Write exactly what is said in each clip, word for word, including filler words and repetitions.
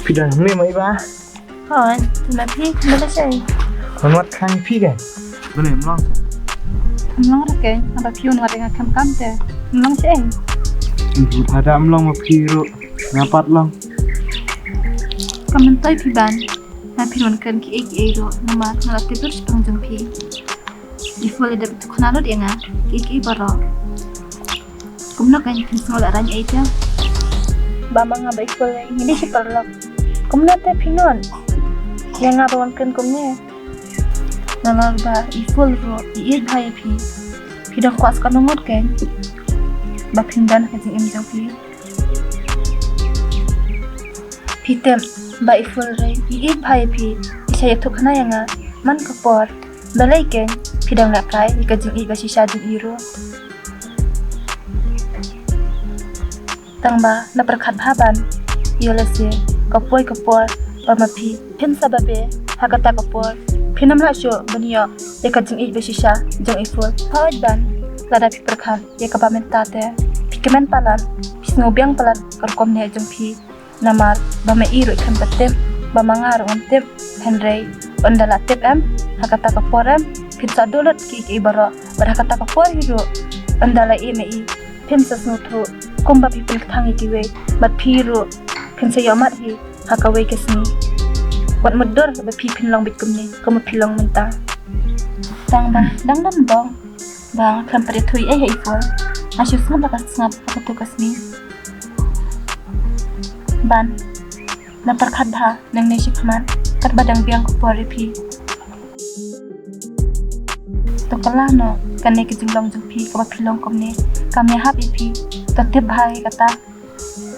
Phi don hangne mo i Bah? Hooid, to ma phi, ma da shei. Wan wad khlaiñ phi kein. Bane, ym long. Ym long ruh kein, haba phi wan wad ïa nga kham kham te. Ym long shei. Haba ym long ma phi ruh, nga pat long. Kam myntoi phi Ban. Nga phi wan kren kiei kiei ruh, namar nga la tip lut shaphang jong phi. I Ful i dep ïathuh khana lut ïa nga kiei kiei baroh. Kumno kein phin sngew lehraiñ ei te? Ba ma nga bad i Ful ngi dei shi paralok. Kumno te phi nud ïa nga ba wan kren kumne? Namar ba i Ful ruh i ïeit bha ïa phi. Phi dang kwah sa katno ngut kein ba phin don ha ka jingim jong phi? Phi tip ba i Ful ruh i ïeit bha ïa phi, i shah ïathuh khana ïa nga man ka por. Balei kein phi dang lehkai ïa ka jingïeit ba shisha jong i ruh? Tang ba la pyrkhat bha Ban, ïoh lehse ka poi ka por ba ma phi phin sa babe, ha kata ka por phin ym lah shuh ban ïoh ïa ka jingïeit ba shisha jong i Ful. Hooid Ban, lada phi pyrkhat ïa kaba mynta te, phi kmen palat, phi sngew biang palat ka rukom neh jong phi. Namar ba ma i ruh i khlem pat tip, ba ma nga ruh ngam tip. Hynrei ynda la tip em, ha kata ka por em phin sa duh lut kiei kiei baroh. Bad ha kata ka por hi ruh, ynda la ïeh ma i, phim sa sngewthuh kumba phi pynkthang ïa kiwei, bad phi ruh phin sa ïoh mad hi ha kawei ka sngi. Wat mutdur ba phi phin long beit kumne kumba phi long mynta. Tang ba dang don bong ba nga khlem pat ïathuh ei ha i Ful, nga shu sngap la ka sngap ha kato ka sngi. Ban, la pyrkhat bha nangne shakhmat, katba dang biang ka por ïa phi. To kylla noh kane ka jinglong jong phi kaba phi long kumne, kam ïahap ïa phi. To tip bha ïa kata.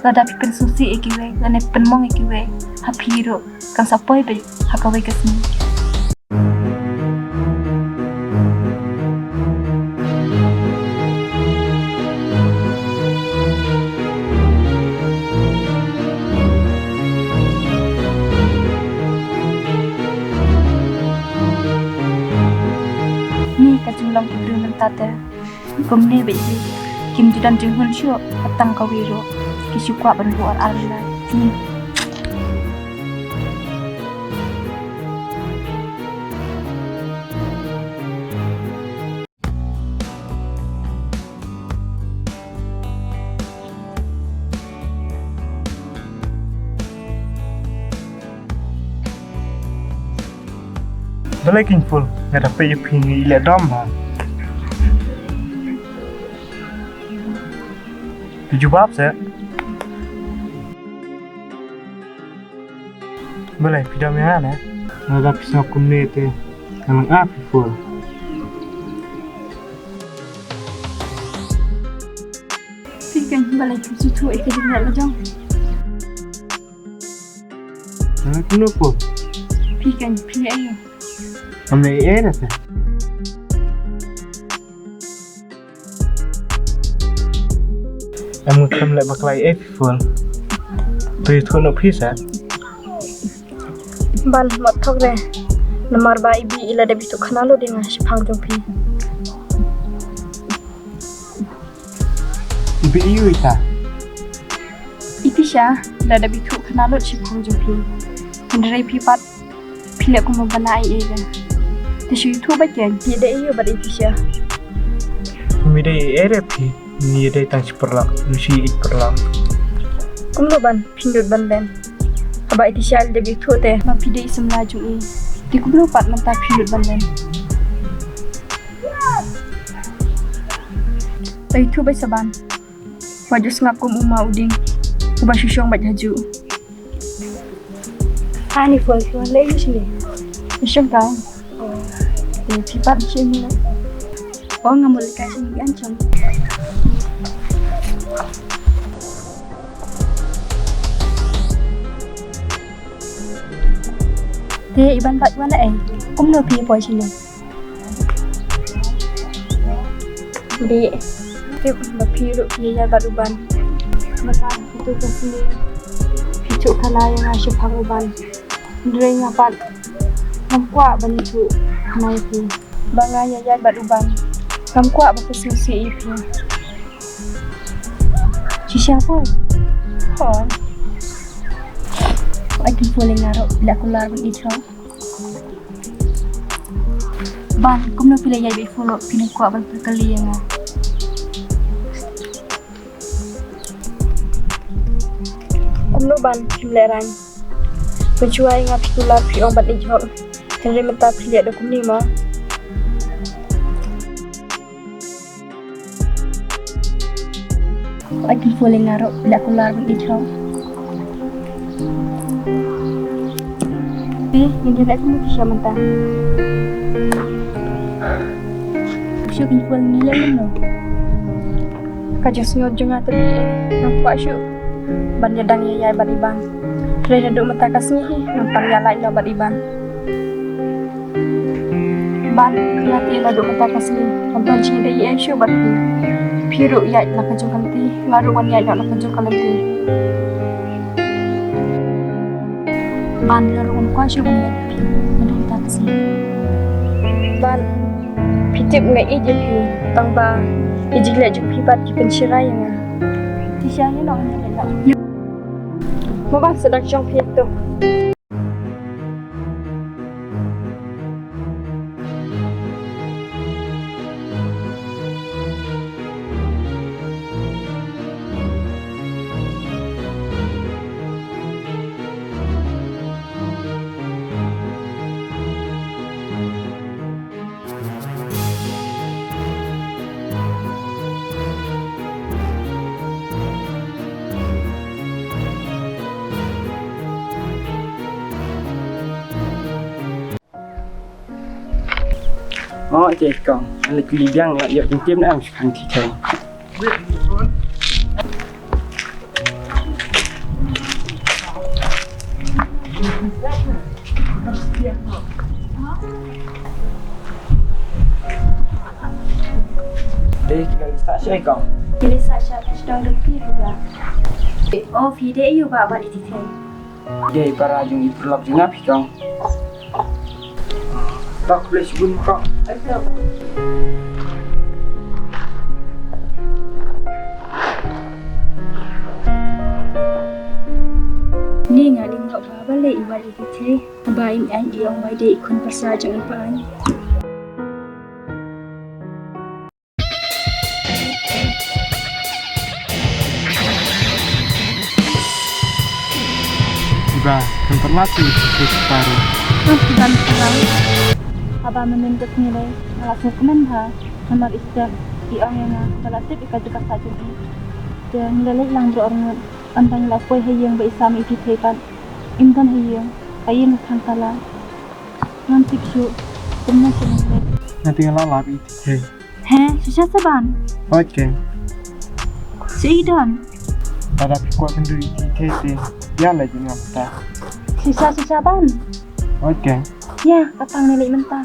Lada phi pynsngewsih ïa kiwei lane pynmong ïa kiwei, ha phi ruh kan sa poi beit ha kawei ka sngi. Ni ka jinglong ki briew mynta te. Kumne beit hi, kim ju don jinghun shuh, ka tang kawei ruh ki shu kwah ban buh ar ar lai. Ni. Balei kein Ful, nga da peit ïa phi ngi leh dom bha. Phi jubab se. Balei phi dom ïa nga ne? Lada phi sngap kumne te, nga nang ap phi full. Phi kan balei phi shu thuh ïa ka jingïaid la jong. Nga kumno phi? Phi kan phi ïa ïa. Am ne ïa ïa te. Em ngut kam leh bakla ïa phi full. To ïathuh noh phi sa. Ban mot thok re. Namar ba i Bi i la dep ïathuh khana lut ïa nga shaphang jong phi. I Bi i u ita. I Tisha la dep ïathuh khana lut shaphang jong phi. Hynrei phi pat phi leh kumba ban ai ei ka. Te shu ïathuh beit ïa i Bi dei i u bad i Tisha. Mi dei ei re phi. Ni dei tang shi paralok, ni shi i paralok. Kumno ban phi nud ban len. Haba i Tisha i la dep ïathuh te ba phi dei i samla jong i. Te kumno pat mynta phi nud ban len. Te ïathuh beit sa Ban. Wat ju sngap kum u ma u dieng uba shu shong beit hajuh. Ani phone phone lei ni sini. Shong ka. Oh. Te phi pat shi ni. Oh, nga mut lei ka sini an chong. Te i Ban pat wan ei. Kumno phi poi sini. Bi, tip ba phi ruh phi ïaid bad u Ban. Mynta phi tu ka sngi phi thuh khana ïa nga shaphang u Ban. Hynrei nga pat ngam kwah ban thuh khana ïa phi. Ba nga ïaid bad u Ban ngam kwah ba phi sngewsih ïa phi. Shisha poi. Hooid. Ai phi pule nga ruh la kular ban ïeit ruh. Ban, kumno phi la ïaid bad i Phul, phi nym kwah ban pyrkhat ïa nga. Kumno Ban, phim lehraiñ. Mynshuwa ïa nga phi kular phi ong ban ïeit hok. Hynrei mynta phi leh da kumne mo. Ai phi pule nga ruh la kular ban ïeit ruh. Phi, ngin ïa leh kumno phi sha mynta. Shu phi pule ngi leh kumno. Ka jingsngew jong nga te Bi, ngam kwah shuh ban ïadang ïa ïaid bad i Ban. Hynrei naduh mynta ka sngi hi ngam pan ïalait noh bad i Ban. Ban, nga te naduh mynta ka sngi ngam don jingïadei ei ei shuh bad phi. Phi ruh ïaid na ka jong ka lynti, nga ruh ngan ïaid noh na ka jong ka lynti. Ban, nga ruh ngam kwah shuh ban ïaid bad phi naduh mynta ka sngi. Ban, phi tip nga ïeit ïa phi, tang ba ki jingleh jong phi pat ki pynshai ïa nga. Te sha ïa noh ngan ïalait noh. Mo Ban, sa dang shong phi to. Oh, te kong, leit kylli biang la ïoh jingtip na em shipang ti thei. Dei, ki la leit sah shaei kong? Ki la leit sah sha sdang da phi ruh ba. Oh, phi dei ïa u Bah bad i Tithei. Dei para jong i paralok jong nga phi kong. To khublei shibun kong. Ni nga dei nga ba balei i Bah i Tithei. Ba im aiñ i ong ba i dei i khun pyrsa jong i Bah aiñ. Iba, kan pat lap ïa i Tithei paru. Kan pat lap. Haba mynnin ka sngi lei nga la sngewkmen bha namar i step i ong ïa nga ba la tip ïa ka jaka sah jong i. Te ngi la leit lang baroh arngut. Ynda ngi la poi ha ïing ba i sam i Tithei pat im don ha ïing, ha ïing ka thang tala. Ngan tik shuh. Kumno shuh ngan leh? Nga te nga la lap ïa i T K. He, shisha sa ban? Hooid keiñ. Shisha i don? Lada phi kwah kynduh ïa i T K te ïa leit ïa nga mynta. Shisha, shisha ban? Hooid keiñ. Ïa, ka tang ne leit mynta.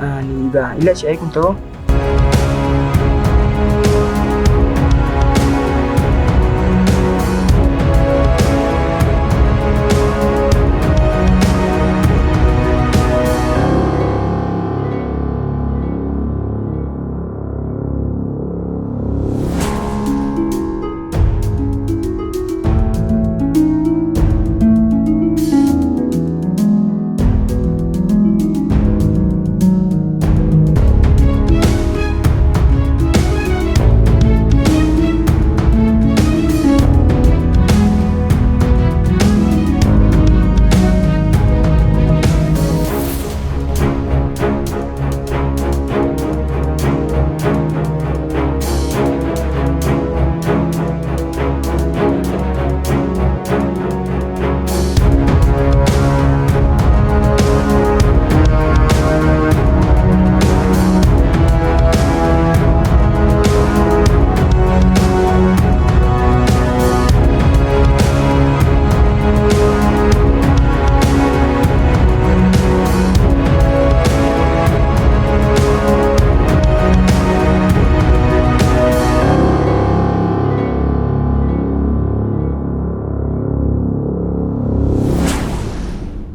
Ah, ni ba, i leh shaei kumto?